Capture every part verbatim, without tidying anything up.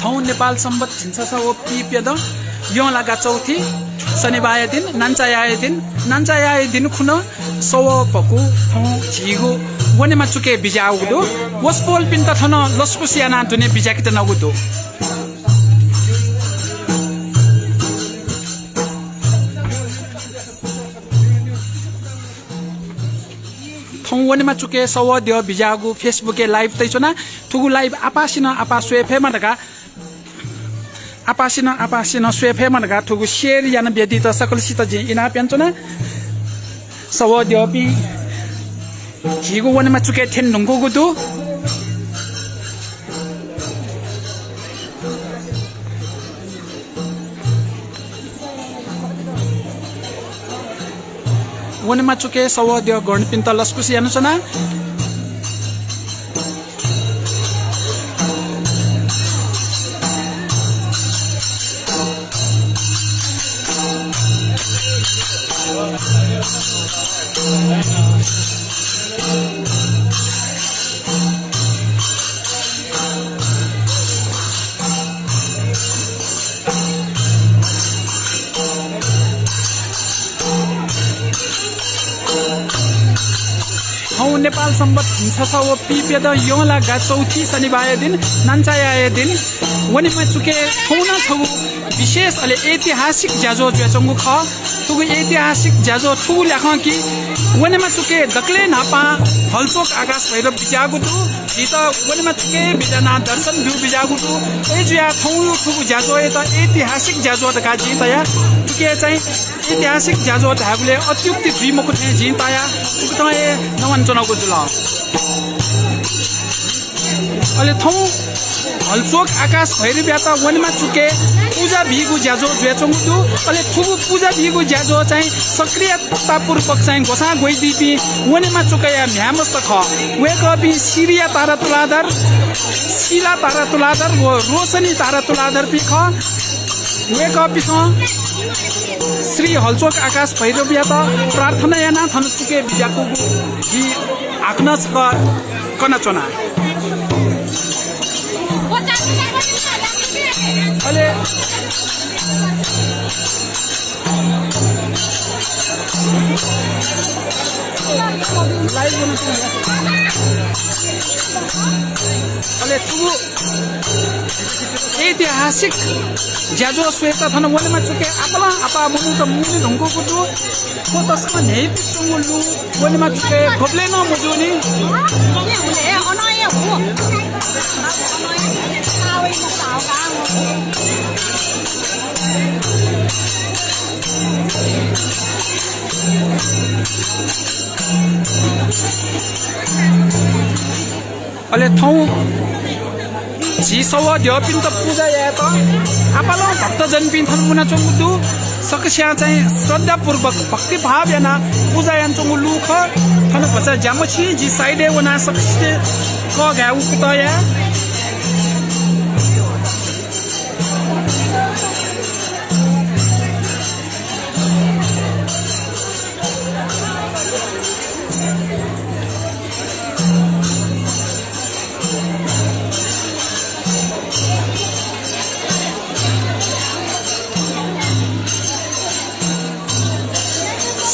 थौं नेपाल संवत् झिंछसः व पीप्यदँ यंलागा चौथि शनिबाःया दिं, नान्चायाःया दिं, नान्चायाःया दिं खुन्हु सवः भकु थौं झीगु वनेमा चुकय् बिज्याःगु दु। वसपोलपिन्त थन लसकुस यानाः दुने बिज्याकेत्यनागु दु। थौं वनेमा चुकय् सवः द्यः बिज्याःगु Facebook-य् live तयाच्वना। थुगु live आपासिनं आपाः स्वये फयेमा धकाः, आपासिनं आपासिनं स्वये फयेमा धकाः थुगु share याना बियादीत सकलसित जिं इनाप यानाच्वना। सवः द्यःपिं, झीगु वनेमा चुकय् थ्यने धुंकूगु दु। वनेमा चुकय् सवः द्यः गणपिन्त लसकुस यानाच्वना। थौं नेपाल संवत् झिंछसः व पीप्यदँ यंलागा चौथि शनिबाःया दिं, नान्चायाःया दिं, वनेमा चुकय् थौं नं छगू विशेष अले ऐतिहासिक ज्याझ्वः जुयाच्वंगु खः। थुगु ऐतिहासिक ज्याझ्वः थुगु ल्याखं कि वनेमा चुकय् दकलय् न्हापां हलचोक आकाश भैरव बिज्याःगु दु। झीत वनेमा चुकय् बिज्यानाः दर्शन ब्यू बिज्याःगु दु। अय् जुयाः थौंया थुगु ज्याझ्वःयात ऐतिहासिक ज्याझ्वः धकाः जिं तया। चुकय् चाहिँ ऐतिहासिक ज्याझ्वः धायेबलय् अत्युक्ति जुइ मखु थें जिं तया। उकथं हे नवानाच्वनागु जुल। अले थौं हलचोक आकाश भैरवयात वनेमा चुकय् पुजा बीगु ज्याझ्वः जुयाच्वंगु दु। अले थुगु पुजा बीगु ज्याझ्वः चाहिँ सक्रियतापूर्वक चाहिँ ग्वसां ग्वइदीपिं वनेमा चुकया म्ह्याय्‌मस्त खः। वय्‌कःपिं सिरिया तारा तुलाधर, सिला तारा तुलाधर व रोशनी तारा तुलाधरपिं खः। वय्‌कःपिसं श्री हलचोक आकाश भैरवयात प्रार्थना यानाः थन चुकय् बिज्याकूगु जिं हाकनं छकः कनाच्वना। अले live अले थुगु ऐतिहासिक ज्याझ्वः स्वयेत थन वनेमा चुकय् आपालं आपाः मनूत मुने धुंकूगु दु। थ्व तसकं न्ह्यइपुच्वंगु लु वनेमा चुकय् गबलें नं मजूनि। अले थौं झी सवः द्यःपिन्त पुजा यायेत आपालं भक्तजनपिं थन मुनाच्वंगु दु। सकस्यां चाहिँ श्रद्धापूर्वक भक्तिभाव यानाः पुजा यानाच्वंगु लु खः। थन भचा ज्यामछि जि side-य् वनाः सकसित कःघाये उकथं याये।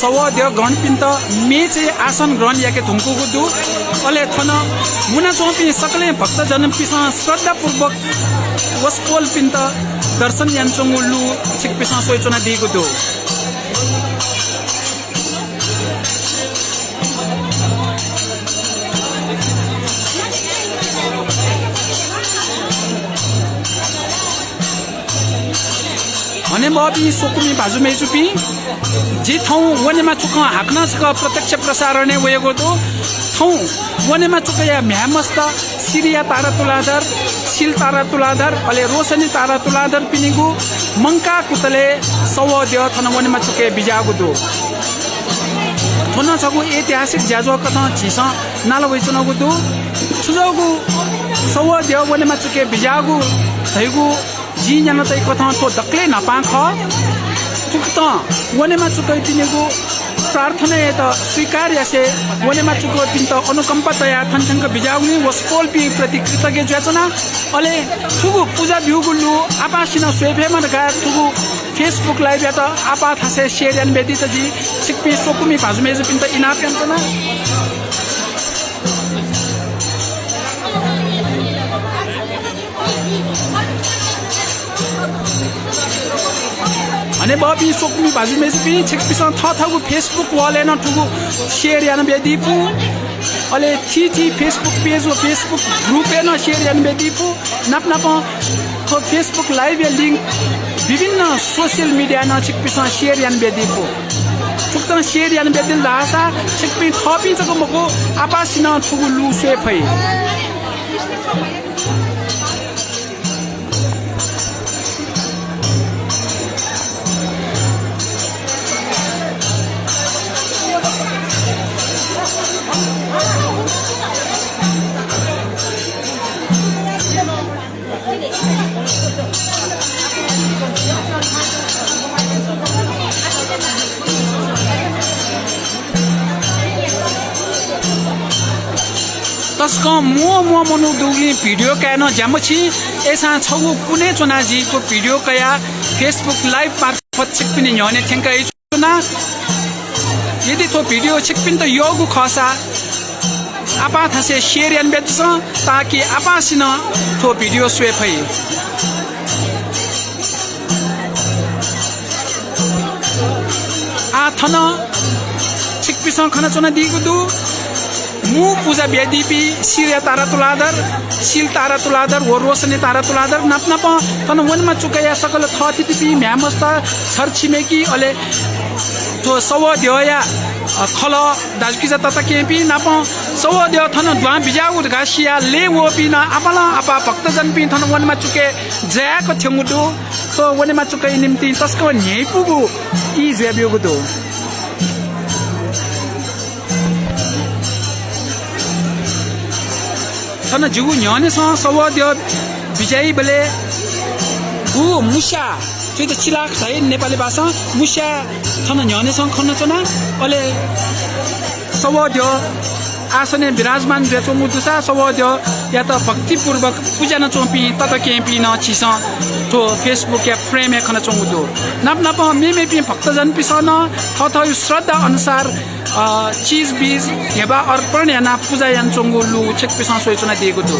सवः द्यः गणपिन्त मेचय् आसन ग्रहण याके धुंकूगु दु। अले थन मुनाच्वंपिं सकलें भक्तजनपिन्सं श्रद्धापूर्वक वसपोलपिन्त दर्शन यानाच्वंगु लु छिकपिन्सं स्वयाच्वनादीगु दु। हनेबहःपिं स्वकुमि भाजु मय्‌जुपिं, जि थौं वनेमा चुकं हाकनं छकः प्रत्यक्ष प्रसारणय् वयागु दु। थौं वनेमा चुकया म्ह्याय्‌मस्त सिरिया तारा तुलाधर, सिल तारा तुलाधर, अले रोशनी तारा तुलाधरपिनिगु मंकाः कुतलय् सवः द्यः थन वनेमा चुकय् बिज्याःगु दु। थ्व नं छगू ऐतिहासिक ज्याझ्वः कथं झीसं नाला वयाच्वनागु दु। थुजःगु सवः द्यः वनेमा चुकय् बिज्याःगु धइगु जिं न्यना तयाकथं थ्व दकलय् न्हापां खः। थुकथं वनेमा चुकय् तिनिगु प्रार्थनायात स्वीकार यासें वनेमा चुकपिन्त अनुकम्पा तयाः थन थ्यंक बिज्याःगुलिं व सकलपिं प्रति कृतज्ञ जुयाच्वना। अले थुगु पुजा ब्यूगु लु आपाःसिनं स्वये फयेमा धकाः थुगु Facebook live यात आपाः थासय् share यानाबियादीत जिं छिकपिं स्वकुमि भाजु मय्जुपिन्त इनाप यानाच्वना। हनेबहःपिं स्वकुमि भाजु मय्जुपिं, छिकपिन्सं थःथःगु Facebook wall-य् नं थुगु share यानाबियादी फु। अले थीथी Facebook page व Facebook group-य् नं share यानाबियादी फु। नाप नापं थ्व Facebook live-या link विभिन्न social media-य् नं छिकपिन्सं share यानाबियादी फु। थुकथं share यानाबियादिल धाःसा छिकपिं थःपिं जक मखु, आपाःसिनं थुगु लु स्वये फइ। तसकं म्वः म्वः मनू दुगुलिं video काये नं ज्या मछिं। अय्सां छगू कुनय् च्वनाः जिं थ्व video कयाः Facebook live मार्फत छिकपिनि न्ह्यःने थ्यंकाच्वना। यदि थ्व video छिकपिन्त यःगु खःसा आपाः थासय् share यानाबियादिसँ, ताकि आपाःसिनं थ्व video स्वये फइ। आः थन छिकपिन्सं खनाच्वनादीगु दु, मू पुजा बियादीपिं सिरया तारा तुलाधर, सिल तारा तुलाधर व रोशनी तारा तुलाधर नाप नापं थन वनेमा चुकया सकल थःथितिपिं म्ह्याय्मस्त, छरछिमेकी, अले थ्व सवः द्यःया, अ, खलः दाजुकिजा तताकेहेँपिं नाप सवः द्यः थन दुहां बिज्याःगु धकाः सियाः लँय् वःपिं नं आपालं आपाः भक्तजनपिं थन वनेमा चुकय् जाय्क थ्यंगु दु। थ्व वनेमा चुकया निंतिं तसकं न्ह्यइपुगु ई जुयाब्यूगु दु। थन जिगु न्ह्यःनेसं सवः द्यः बिज्याइबलय् गु मुस्याः, थुइत चिलाख धाइ नेपाली भाषां, मुस्याः थन न्ह्यःनेसं खनाच्वना। अले सवः द्यः आसनय् विराजमान जुयाच्वंगु दुसा सवः द्यःयात भक्तिपूर्वक पुज्यानाच्वंपिं तताकेहेँपिं नं झीसं थ्व Facebook-या frame-य् खनाच्वंगु दु। नाप नापं मेमेपिं भक्तजनपिन्सं नं थःथःगु श्रद्धा अनुसार, अ, चिजबिज, ध्यबा अर्पण यानाः पुजा यानाच्वंगु लु छिकपिन्सं स्वयाच्वनादीगु दु।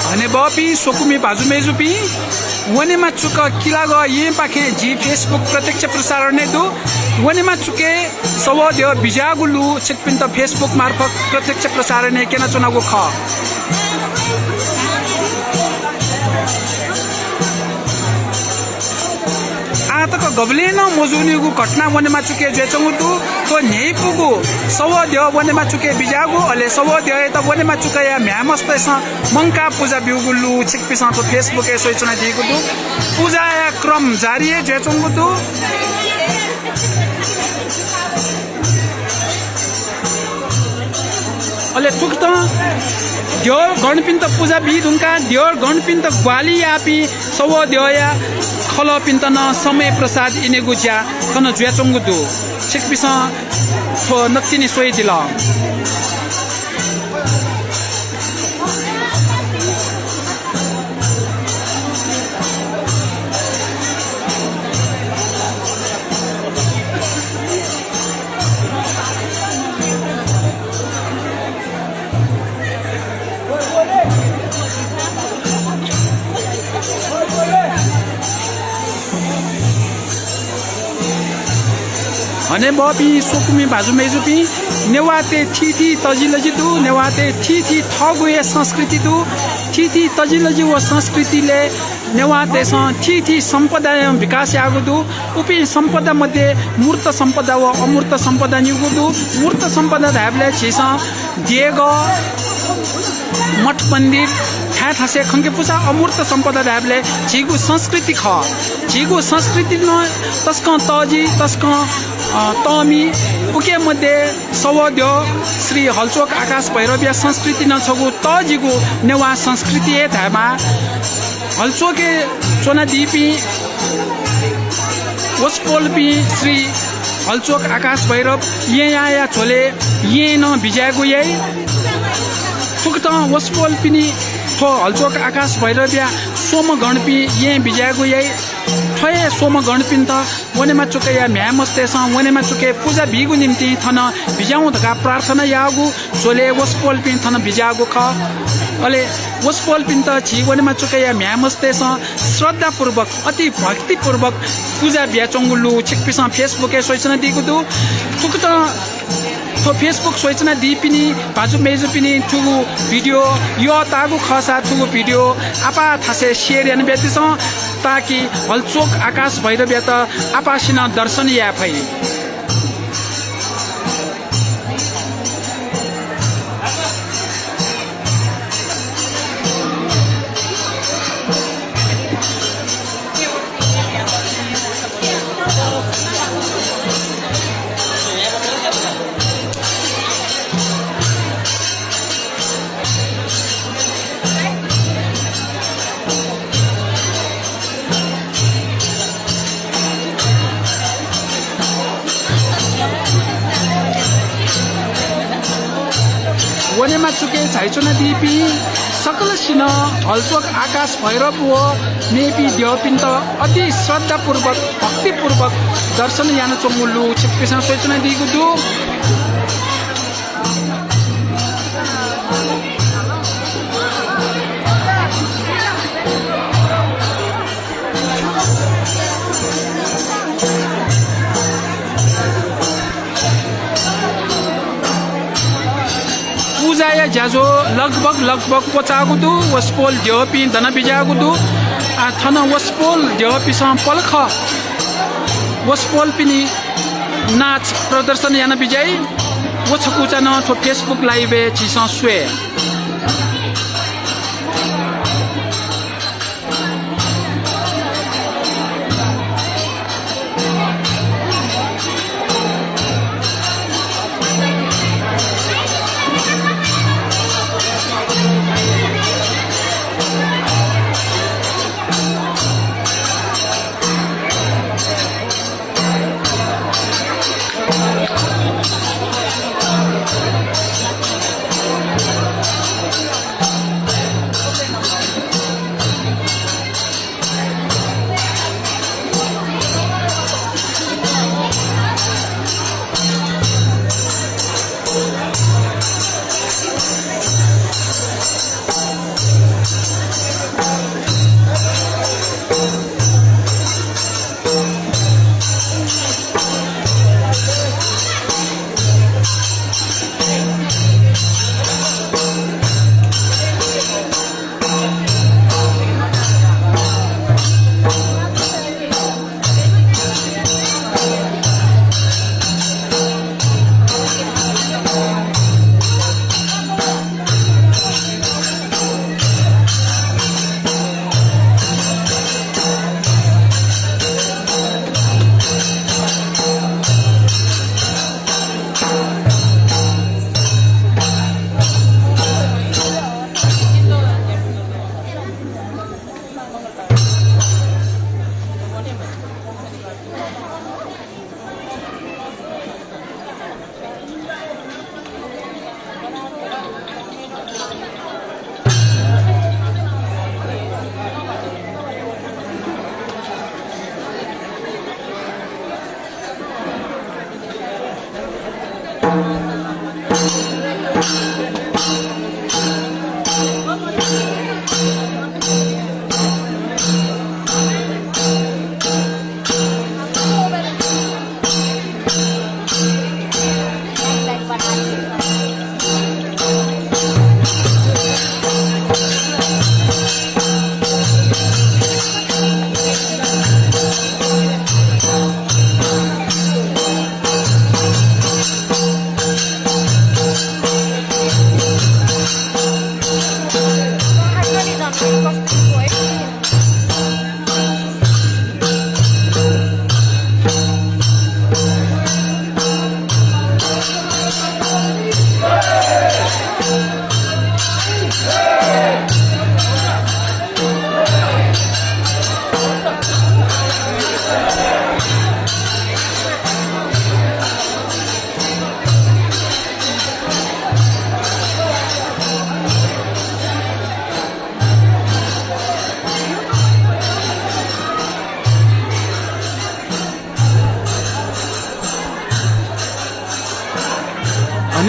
हनेबहःपिं स्वकुमि भाजु मय्जुपिं, वनेमा चुक किलागः येँपाखें जि Facebook प्रत्यक्ष प्रसारणय् दु। वनेमा चुकय् सवः द्यः बिज्याःगु लु छिकपिन्त Facebook मार्फत प्रत्यक्ष प्रसारणय् क्यनाच्वनागु खः। आः तक गबलें नं मजूनिगु घटना वनेमा चुकय् जुयाच्वंगु दु। थ्व न्ह्यइपुगु सवः द्यः वनेमा चुकय् बिज्याःगु, अले सवः द्यःयात वनेमा चुकया म्ह्याय्मस्तय्सं मंकाः पुजा ब्यूगु लु छिकपिन्सं थ्व Facebook-य् स्वयाच्वनादीगु दु। पुजाया क्रम जारी हे जुयाच्वंगु दु। अले थुकथं द्यःगणपिन्त पुजा बी धुंकाः द्यःगणपिन्त ग्वाहालि याःपिं सवः द्यःया खलःपिन्त नं समय प्रसाद इनेगु ज्या थन जुयाच्वंगु दु। छिकपिन्सं थ्व नकतिनि स्वयादिल। न्ह्यःने बहःपिं स्वकुमि भाजु मय्जुपिं, नेवाःतय् थीथी तजिलजि दु, नेवाःतय् थीथी थःगु हे संस्कृति दु। थीथी तजिलजि व संस्कृतिलय् नेवाःतय्सं थीथी सम्पदाया विकास याःगु दु। उपिं सम्पदा मध्ये मूर्त सम्पदा व अमूर्त सम्पदा निगू दु। मूर्त सम्पदा धायेबलय् झीसं देगः, मठ मन्दिर, थाय् थासय् खंके पुसा। अमूर्त सम्पदा धायेबलय् झीगु संस्कृति खः। झीगु संस्कृति नं तसकं तःजि, तसकं, अ, तःमि। उके मध्ये सवद्यः श्री हलचोक आकाश भैरवया संस्कृति नं छगू तःजिगु नेवाः संस्कृति हे धायेमाः। हलचोकय् च्वनादीपिं वसपोलपिं श्री हलचोक आकाश भैरव येँयाःया झ्वलय् येँ नं बिज्यायेगु याइ। थुकथं वसपोलपिनि थ्व हलचोक आकाश भैरवया स्वम्ह गणपिं येँ बिज्यायेगु याइ। थ्व हे स्वम्ह गणपिन्त वनेमा चुकया म्ह्याय्मस्तय्सं वनेमा चुकय् पुजा बीगु निंतिं थन बिज्याहुँ धकाः प्रार्थना याःगु झ्वलय् वसपोलपिं थन बिज्याःगु खः। अले वसपोलपिन्त झी वनेमा चुकया म्ह्याय्मस्तय्सं श्रद्धापूर्वक, अति भक्तिपूर्वक पुजा बियाच्वंगु लु छिकपिन्सं Facebook-य् स्वयाच्वनादीगु दु। थुकथं थ्व Facebook स्वयाच्वनादीपिनि भाजु मय्जुपिनि थुगु video यःताःगु खःसा थुगु video आपाः थासय् share यानाबियादिसँ, ताकि हलचोक आकाश भैरवयात आपाःसिनं दर्शन याये फइ। वनेमा चुकय् झायाच्वनादीपिं सकलसिनं हलचोक आकाश भैरव व मेपिं द्यःपिन्त अति श्रद्धापूर्वक, भक्तिपूर्वक दर्शन यानाच्वंगु लु छिकपिन्सं स्वयाच्वनादीगु दु। पुजाया ज्याझ्वः लगभग, लगभग क्वचाःगु दु। वसपोल द्यःपिं दना बिज्याःगु दु। आ, थन वसपोल द्यःपिन्सं पलख वसपोलपिनि नाच प्रदर्शन याना बिज्याइ। व छकूचा नं थ्व Facebook live-य् झीसं स्वये।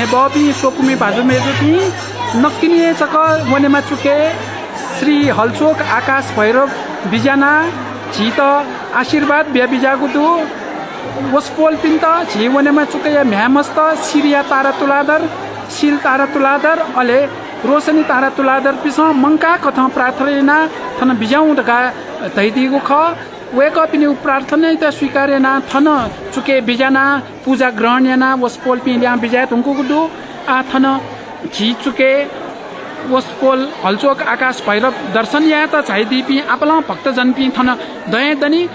बःपिं स्वकुमि भाजु मय्जुपिं, नकतिनि हे छकः वनेमा चुकय् श्री हलचोक आकाश भैरव बिज्यानाः झीत आशीर्वाद बियाबिज्याःगु दु। वसपोलपिन्त झी वनेमा चुकया म्ह्याय्मस्त सिरिया तारा तुलाधर, सिल तारा तुलाधर, अले रोशनी तारा तुलाधरपिसं मंकाः कथं प्रार्थना यानाः थन बिज्याहुँ धकाः धयादीगु खः। वय्कःपिनिगु प्रार्थनायात स्वीकार यानाः थन चुकय् बिज्यानाः पुजा ग्रहण यानाः वसपोलपिं लिहां बिज्याये धुंकूगु दु। आः थन झी चुकय् वसपोल हलचोक आकाश भैरव दर्शन यायेत झायादीपिं आपालं भक्तजनपिं थन दँय् दनि।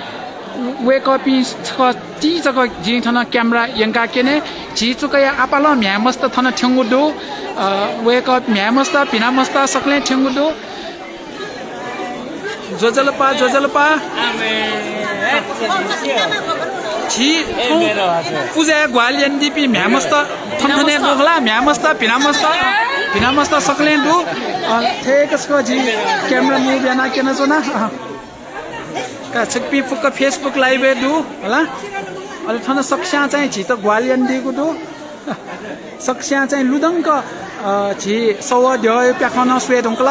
वय्कःपिं छकः ति जक जिं थन camera यंकाः क्यने। झी चुकया आपालं म्ह्याय्मस्त थन थ्यंगु दु। अ, वय्कः म्ह्याय्मस्त, भिनामस्त सकलें थ्यंगु दु। ज्वजलपा, ज्वजलपा। झी थौं पुजाय् ग्वाहालि यानादीपिं म्ह्याय्मस्त थन थन हे दु खला, म्ह्याय्मस्त, भिनामस्त, भिनामस्त सकलें दु। अ, थय्कसकं जिं camera move यानाः क्यनाच्वना। अ, का छिकपिं फुक्क Facebook live-य् दु हला। अले थन सकस्यां चाहिँ झीत ग्वाहालि यानादीगु दु। सकस्यां चाहिँ लुधंक, अ, झी सवः द्यःया प्याखं नं स्वये धुंकल।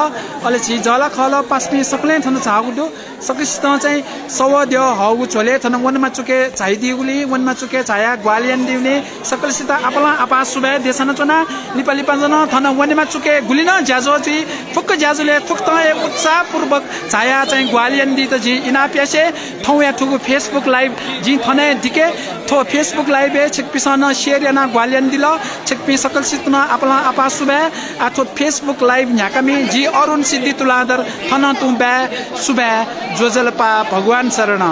अले झी जःलाखःला पासापिं सकलें थन झाःगु दु। सकसितं चाहिँ सवः द्यः हःगु झ्वलय् थन वनेमा चुकय् झायादीगुलिं, वनेमा चुकय् झायाः ग्वाहालि यानादीगुलिं सकलसित आपालं आपाः सुभाय् देछानाच्वना। लिपा लिपा जक थन वनेमा चुकय् गुलि नं ज्याझ्वः जुइ, फुक्क ज्याझ्वलय् थुकथं हे उत्साहपूर्वक झायाः चाहिँ ग्वाहालि यानादीत जिं इनाप यासें थौंया थुगु Facebook live जिं थन हे दिके। थ्व Facebook live-य् छिकपिंसं नं share यानाः ग्वाहालि यानादिल। छिकपिं सकलसित नं आपालं आपाः सुभाय्। आः थ्व Facebook live न्ह्याकामि जि अरुण सिद्धि तुलाधर थनं तुं बाय्। सुभाय्। ज्वजलपा। भगवान शरण।